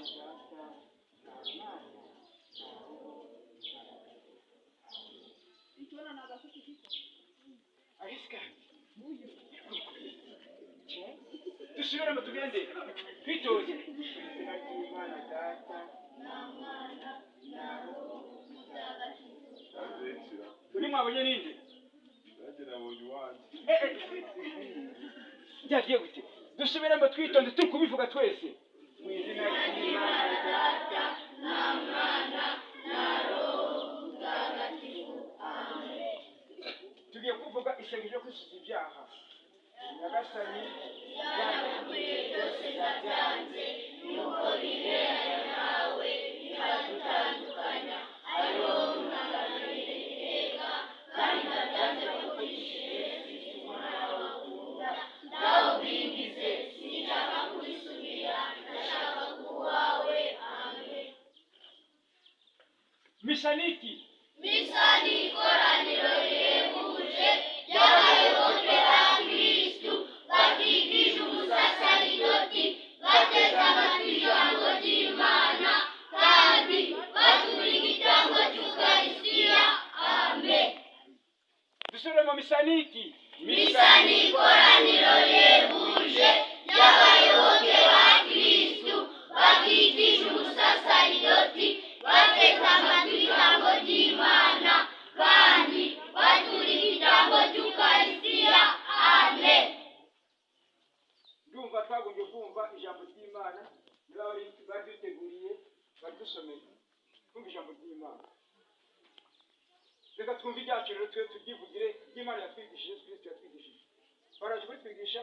ry'Imana Data nta Mwana nta Roho Mutagatifu. Arisika, dusubiremo, tugende twitoze. Mu izina ry'Imana Data nta Mwana nta Roho Mutagatifu. Undi mwabonye ninde? Nanjye nabonye uwanjye. Byagiye gute? Dusubiremo twitonze, turi kubivuga twese. Mu izina ry'Imana Data nta Mwana nta Roho Mutagatifu. Tugiye kuvuga isengesho ryo kwisuza ibyaha. Nyagasani, Byarakwiye byose, ndabyanze nuko biherana nawe bikadutandukanya, ari wowe unangamira iteka, kandi ndabyanze ko Yesu Kristo umwana wawe ukunda. Dawe ubingize, sinshaka kubisubira, ndashaka kuba uwawe. Amen. Misa ni iki? Misa ni ikoraniro rihebuje ry'abayoboke ba Kristu bakikije umusasaridoti, bateze amatwi ijambo ry'Imana kandi batura igitambo cy'Ukaristiya. Amen. Dusubiremo. Misa ni iki? Misa ni ikoraniro rihebuje ry'abayoboke ba Kristu bakikije umusasaridoti, bateze amatwi ijambo ry'Imana kandi batura igitambo cy'Ukaristiya. Amen. Ndumva twagombye kumva ijambo ry'Imana. Niba bari baduteguriye, badusomeye, twumva ijambo ry'Imana. Reka twumve ibyacu rero, twe turyivugire ry'Imana yatwigishije, Yesu Kristo yatwigishije. Baraje kuritwigisha.